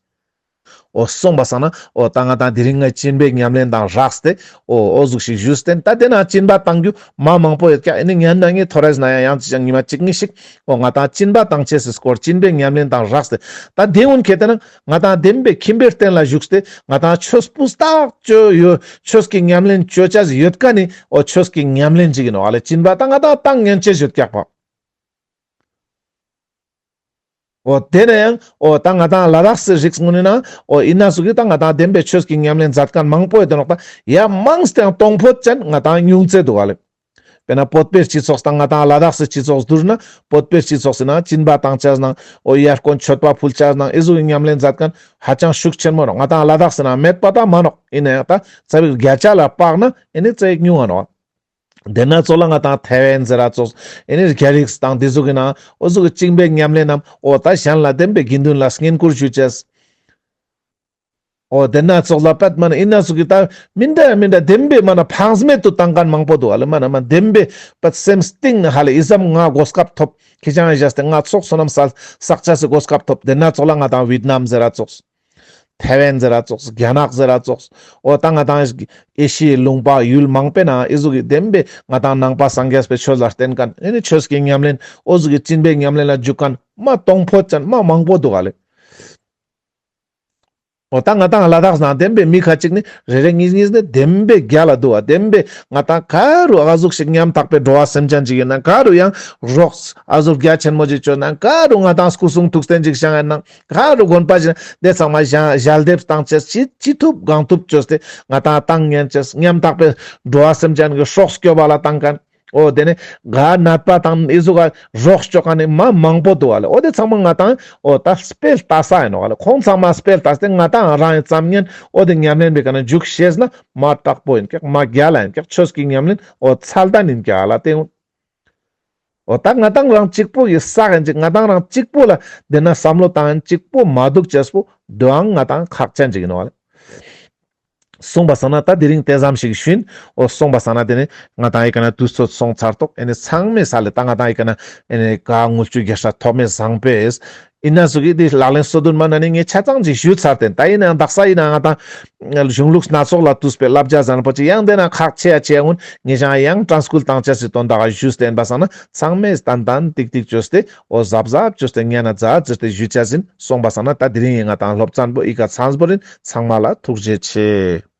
འོ་སོང་པ་སང་ན་འོ་ད་ང་ཏང་དེ་རིང་ངའི་སྦྱིན་པའི་ཉམས་ལེན་དང་སྦྲགས་ཏེ་འོ་འོ་ཟུག་ཞིག་ཞུས་ཏེན། ད་དེ་ན་སྦྱིན་པ་བཏང་རྒྱུ་མ་མང་པོ་ཡོད་ཀྱག། ཨེ་ནི་ཉན་ན་ངས་ཐོ་རས་ན་ཡང་ཡང་ཅི་ཅང་ཉི་མ་གཅིག་གཉིས་ཤིག་འོ་ང་ཏང་སྦྱིན་པ་བཏང་ཅེས་སི་སྐོར་སྦྱིན་པའི་ཉམས་ལེན་དང་སྦྲགས་ཏེ་ད་དེ་འུན་ཁེ་ཏེ་ན་ང་ཏང་བདེན་པའི་ཁྱིམ་པའི་རྟེན་ལ་བཞུགས་ཏེ་ང་ཏང་ཆོས་སྤུས་དག་ཅོ་ཡོད། ཆོས་ཀྱི་ཉམས་ལེན་ཅོ་ཅེས་ཡོད་ཀ་ནི་འོ་ཆོས་ཀྱི་ཉམས་ལེན་ཅིག་ཡིན་ནོག་ལེ། སྦྱིན་པ་ད་ང་ཏང་བཏང་ཉན་ཅེས་ཡོད་ཀྱག་པ། འོ་དེ་ན་ཡང་འོ་ད་ང་ཏང་ལ་དྭགས་སི་རིགས་ངོ་ནི་ན་འོ་ཡིན་ན་ཟུག་གི་ད་ང་ཏང་བདེན་པའི་ཆོས་ཀྱི་ཉམས་ལེན་མཛད་མཁན་མང་པོ་ཡོད་དེ་ནོག་ད། ཡ་མང་སྟེ་ཡང་གཏོང་ཕོད་ཅན་ང་ཏང་ཉུང་ཙེ་འདུག་ག་ལེ། དཔེར་ན་བོད་པའི་སྤྱི་ཚོགས་དང་ང་ཏང་ལ་དྭགས་སི་སྤྱི་ཚོགས་བསྡུར་ན་བོད་པའི་སྤྱི་ཚོགས་སི་ནང་སྦྱིན་པ་བཏང་ཅེས་ནང་འོ་ཡར་དཀོན་མཆོད་པ་ཕུལ་ཅེས་ནང་ཨི་ཟུག་གི་ཉམས་ལེན་མཛད་མཁན་ཧ་ཅང་ཤུགས་ཆེན་མོ་ནོག། ང་ཏང་ལ་དྭགས་སི་ནང་མེད་པ་ད་མ་ནོག། ཡིན་ན་ཡང་ད་ཚ་བིག་བརྒྱ་ཆ་ལ་དཔག་ན་ཨེ་ནི་ཙེ་ཡིག་ཉུང་ང་ནོག། དེ་ན་ཙོགས་ལ་ང་ཏང་ཐེ་ཝན་ཟེར་ར་ཙོགས་ཨེ་ནི་རྒྱ་རིགས་དང་དེ་ཟུག་གི་ནང་འོ་ཟུག་གི་བཅིངས་པའི་ཉམས་ལེན་ནམ་འོ་ད་གཞན་ལ་བདེན་པའི་དགེ་འདུན་ལ་བསྙེན་བཀུར་ཞུ་ཅེས། འོ་དེ་ན་ཙོགས་ལ་པད་མ་ན་ཡིན་ན་ཟུག་གི་ད་མི་འདྲ་མི་འདྲ་བདེན་པའི་མ་ན་ཕངས་མེད་དུ་བཏང་མཁན་མང་པོ་འདུག་ཨ་ལེ། མ་ན་མ་བདེན་པའི་པད་སེམས་གཏིང་ན་ཧ་ལེ་ཨི་ཙམ་ང་གོ་སྐབས་ཐོབ་ཁྱེད་ཅག་བཞག་སྟེ་ང་ཚོགས་བསོད་ནམས་བསགས་ཅེས་སི་གོ་སྐབས་ཐོབ། དེ་ན་ཙོགས་ལ་ང་ཏང་ཝེད་ནམ་ཟེར་ར་ཙོགས། ཐེ་ཝན་ཟེར་ར་ཙོགས། རྒྱ་ནག་ཟེར་ར་ཙོགས། འོ་ད་ང་ཏང་ཨེ་ཤི་ཡའི་ལུང་པ་ཡུལ་མང་པོའི་ནང་ཨི་ཟུག་གི་བདེན་པའི་ང་ཏང་ནང་པ་སངས་རྒྱས་པའི་ཆོས་ལ་བརྟེན་མཁན་ཨེ་ནི་ཆོས་ཀྱི་ཉམས་ལེན་འོ་ཟུག་གི་སྦྱིན་པའི་ཉམས་ལེན་ལ་འཇུག་མཁན་མ་གཏོང་ཕོད་ཅན་མ་མང་པོ་འདུག་ག་ལེ། འོ་ད་ང་ཏང་ལ་དྭགས་ནང་བདེན་པའི་མི་ཁ་ཅིག་ནི་རེ་རེ་གཉིས་གཉིས་ནི་བདེན་པའི་རྒྱལ་ལ་འདུག་བ། བདེན་པའི་ང་ཏང་ག་རུ་ཨ་ཟུག་ཞིག་ཉམ་ཐག་པའི་འགྲོ་བ་སེམས་ཅན་ཅིག་ཡིན་ན། ག་རུ་ཡང་རོགས་ཨ་ཟུག་རྒྱ་ཆེན་མོ་ཅིག་བཅོས་ན། ག་རུ་ང་ཏང་སྐུ་གསུང་ཐུགས་རྟེན་ཅིག་བཞེངས་ཡིན་ན། ག་རུ་དགོན་པ་ཅིག་དེ་ཚང་མ་ཞལ་ཞལ་འདེབས་བཏང་ཅེས་ཅི་ཅི་ཐུབ་གང་ཐུབ་བཅོས་ཏེ་ང་ཏང་བཏང་ཉན་ཅེས། ཉམ་ཐག་པའི་འགྲོ་བ་སེམས་ཅན་གྱི་སྲོག་སྐྱོབ་པ་ལ་བཏང་མཁན། འོ་དེ་ནས་ག་ནད་པ་དང་ཨི་ཟུག་ག་རོགས་བཅོ་མཁན་ནི་མ་མང་པོ་འདུག་ག་ལེ། འོ་དེ་ཚང་མ་ང་ཏང་འོ་ད་སྤེལ་ལྟ་ས་ཡིན་ནོག་ག་ལེ། ཁོང་ཚང་མ་སྤེལ་ལྟ་སྟེ་ང་ཏང་རང་ཡིན་ཙམ་ཉན་འོ་དེ་ཉམས་ལེན་པའི་ཀ་ན་འཇུག་ཤེས་ན་མ་དྲག་པོ་ཡིན་ཀྱག། མ་རྒྱལ་ལ་ཡིན་ཀྱག། ཆོས་ཀྱི་ཉམས་ལེན་འོ་ཚད་ལྡན་ཡིན་ཀྱག་ལ་དེ། འོ་ད་ང་ཏང་རང་གཅིག་པོ་ཡི་ས་ཡིན་ཅིག། ང་ཏང་རང་གཅིག་པོ་ལ་དེ་ན་བསམ་བློ་བཏང་ཡིན་གཅིག་པོ་མ་འདུག་ཅེས་པོ་དོ་ཡང་ང་ཏང་ཁག་ཅན་ཅིག་ཡིན་ནོག་ག་ལེ། སོང་པ་སང་ན་ད་དེ་རིང་དེ་ཙམ་ཞིག་ཞུ་ཡིན། འོ་སོང་པ་སང་ན་དེ་ནི་ང་ཏང་ཨི་ཀ་ན་དུས་ཚོད་སོང་ཚར་ཏོག། ཨེ་ནི་ཚང་མས་ས་ལེ་ད་ང་ཏང་ཨི་ཀ་ན་ཨེ་ནི་ག་དངུལ་ཆུ་རྒྱལ་སྲས་ཐོགས་མེད་བཟང་པོས་ཨི་ན་ཟུག་གི་དེ་ལག་ལེན་སོ་བདུན་མ་ན་ནི་ངས་ཆ་ཚང་ཅིག་ཞུས་ཚར་ཏེ། ད་ཡིན་ནའང་དག་ས་ཡིན་ན་ང་ཏང་གཞུང་ལུགས་སྣ་ཚོགས་ལ་བཏུས་པའི་བསླབ་བྱ་བཟང་པོ་ཅིག་ཡང་དེ་ན་ཁག་ཆེ་ཡ་ཆེ་ཡ་ངུན་ངས་ཀྱང་ཡང་དྲན་སྐུལ་བཏང་ཅེས་སི་དོན་དག་ཞུས་ཏེ་ཡིན་པ་སང་ན་ཚང་མས་ཏན་ཏན་ཏིག་ཏིག་བཅོས་ཏེ་འོ་གཟབ་གཟབ་བཅོས་ཏེ་ཉན་ན་མཛད་ཟེར་ཏེ་ཞུ་ཅེས་ཡིན། སོང་པ་སང་ན་ད་དེ་རིང་ཡིན་ང་ཏང་སློབ་ཚན་པོ་ཨི་ཀ་ཚང་པོ་རིན། ཚང་མ་ལ་ཐུགས་རྗེ་ཆེ།